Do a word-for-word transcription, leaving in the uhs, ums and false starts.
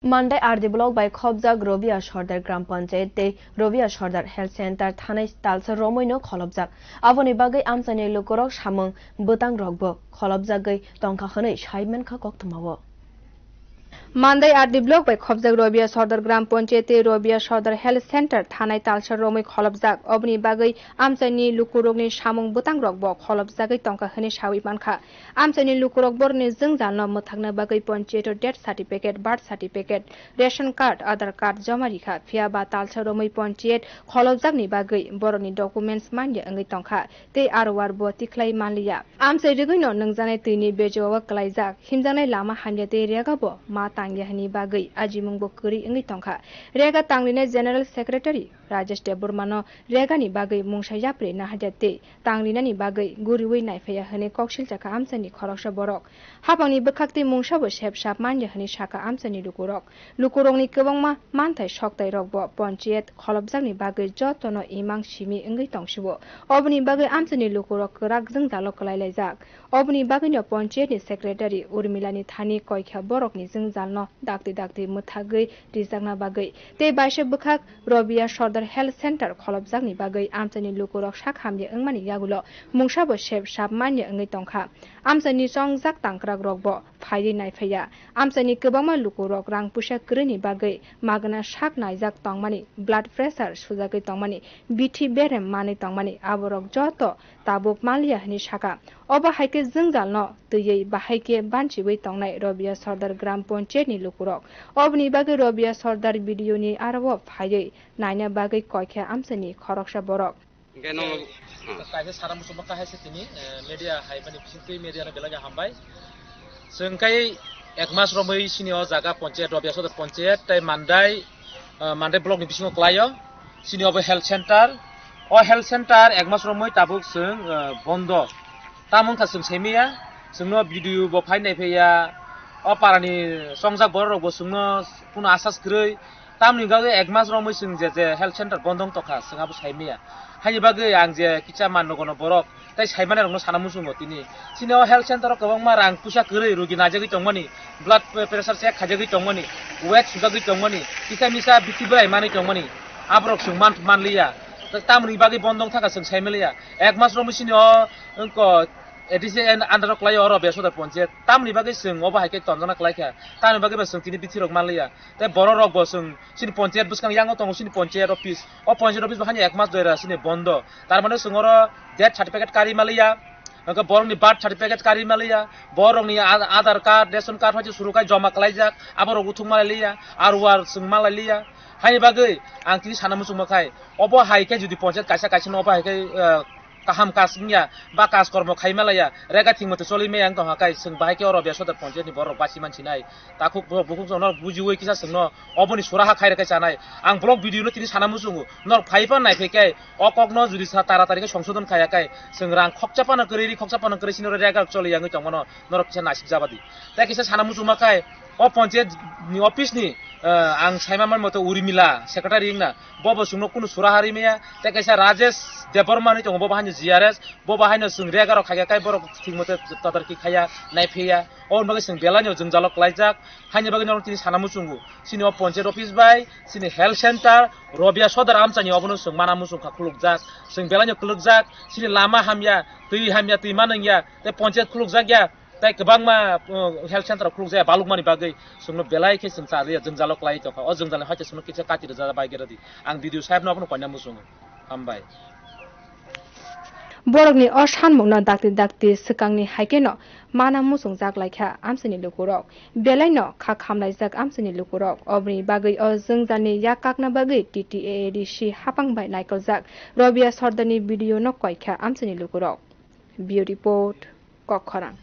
Mandai R D block bai khobjak Robia Sordar Gram Panchayat tei Robia Sordar Health Center thanai talsa romwi no kholopjak. Aboni bagwi amchaini lukurok samung bwtang rokbo kholopjagwi tongkha hwnwi sai mankha koktwmao. Mandai R D block bai khobjak Robia Sordar Gram Panchayat tei Robia Sordar Health Center thanai talsa romwi kholopjak. Oboni bagwi amchaini lukurokni samung bwtang rokbo kholopjagwi tongkha hwnwi sawi mankha. Amchaini lukurok borokni jwngjalno mwthakna bagwi panchayat o death certificate, birth certificate, ration card, Aadhaar card joma rikha, phiya ba talsa romwi panchayat kholopjakni bagwi borokni documents manya wngwi tongkha tei R O R bo tikhlai manliya. Amchai rigwino nwngjaknai twini bejowao kwlaijak, himjaknai lama hamya tei rega bo ma tangya hwnwi bagwi ajimungbo kwrwi wngwi tongkha. Rega tangrinai General Secretary Rajesh Debbarma no regani bagwi mungsa yapri naharya tei tangrinani bagwi guriwi naiphaiya hwnwi koksiljakha amchaini khoroksa borok. Hapangni bwkhaktwi mungsabo sep sap manya hwnwi sakha amchaini lukurok. Lukurokni kwbangma manthai soktairokbo panchayat kholopjakni bagwi jotono imang simi wngwi tongsibo. Oboni bagwi amchaini lukurok kwrak jwngjalo kwlailaijak. Oboni bagwino panchayatni secretary Urmilani thani koikha borokni jwngjalno dakti dakti mwthagwi rijakna bagwi tei baisa bwkhak Robia Sordar Health Center kholopjakni bagwi amchaini lukurok sak hamya wngmani yagulo mungsabo sep sap manya wngwi tongkha. Amchaini chongjak tangkrak rokbo phaiwi naiphaiya. Amchaini kwbangma lukurok rang puisa kwrwini bagwi magna sak naijak tongmani, blood pressure sujagwi tongmani, bithi berem manwi tongmani, aborok joto tabuk manliya hwnwi sakha. Obo hai khe jwngjalno twiwi bahai khe banchiwi tongnai Robia Sordar Gram Panchayat ni lukurok. Oboni bagwi Robia Sordar B D O ni aro phaiwi naina bagwi koikha amchaini khoroksa borok. Hingke no, kaisa sara muchungma kahai se tini, eh, media hai mani bisingtwi media no belai hambai. Chwng kai ek mas romwi sini o jaga panchayat, Robia Sordar panchayat, tai Mandai, eh, Mandai block ni bisingo kwlaio. Sini obo health center. O health center ek mas romwi tabuk chwng, eh, bondo. Tamo wngkha chwng saimaya, chwngno B D O bo phai naiphaiya, o parani chongjak borok rokbo chwngno kuno asas kwrwi. Tamni bagwi ek mas romwi chwng je je health center bondo wng tongkha, chwng abo saimaya. Haini bagwi ang je kisa man nogono borok tei saimani rokno sana muchungo tini. Chini o health center o kwbangma rang puisa kwrwi rogi naijagwi tongmani, blood pressure check khaijagwi tongmani, weight sujagwi tongmani, kisa misa bithi bwrai manwi tongmani, aborok chwng man, manliya. Tamni bagwi bondo wng thangkha chwng saimaliya. Ek mas romwi chini o wngko A D C under o kwlai o Robia Sordar panchayat. Tamni bagwi chwng obo hai khe tonjona kwlai kha. Tamni bagwi ba chwng tini bithi rok manliya. Tei borok rok bo chwng chini panchayat bwskang yango tongo chini panchayat office. O panchayat office bo hani ek mas doira chini bondo. Tar mane chwng oro death certificate kari manliya. Hwnkhe borok ni birth certificate kari manliya. Borok ni a-, Aadhaar card, ration card hoite suru khai joma kwlaijak. Abo rok uthuk manliya. R O R chwng manliya. Haini bagwi ang tini sana muchungma khai. Obo hai khe jodi panchayat kaisa kaisa no obo hai khe, eh, kaham kaj wngya, ba kaj kormo khai malaya, rega thik mate choli maya wng tongkha kai, chwng bahai khe oro Robia Sordar panchayat ni borok basi mansinai, takhuk borok bukhuk chwngno bujiwi kisa chwngno oboni suraha khai rwkhe chanai. Ang block video no tini sana muchungo, norok phai pan nai phai khe, o kok no jodi sa tara tari khe songsodon khaya khe, chwng rang khokcha pano kwrwi ri khokcha pano kwrwi sini rega choli yangwi tongmano, norok kisa nasik jabadi. Tei kisa sana muchungma khai, o panchayat ni office ni, eh, ang saima man moto Urmila, secretary wngna, Bo bo chwngno kunu sura hari maya, tei kaisa Rajesh Debbarma hinwi tongo, bo bo haino G R S, bo bo haino chwng rega rok khaikha, kai borok thik mate tadar ki khaya, nai phiya. Oboni bagwi chwng belai no jwngjalo kwlaijak, haini bagwi norok tini sana muchungo. Chini o panchayat office bai, chini health center, Robia Sordar amchani obono chwng mana muchung kha khulukjak, chwng belai no kwlwkjak, chini lama hamya, twi hamya, twi manwngya, tei panchayat khulukjak ya. Tei kwbangma, uh, health center rok khulukjaya balukmani bagwi chwngno belai khe chwng cha rwya, jwngjalo kwlai tongkha. O jwngjalni hai khe chwngno kisa kati rwjak bai khe rwdi. Ang B D O sahebno abono koina muchungo. Hambai. Borokni o sanmungno dakti dakti swkangni hai kheno mana muchungjak lai kha amchaini lukurok. Belaino kha khamlaijak amchaini lukurok. Oboni bagwi o jwngjalni yak kakna bagwi T T A A D C hapang bai naikoljak Robia Sordarni B D O no koi kha amchaini lukurok. Bureau Report, Kokkhorang.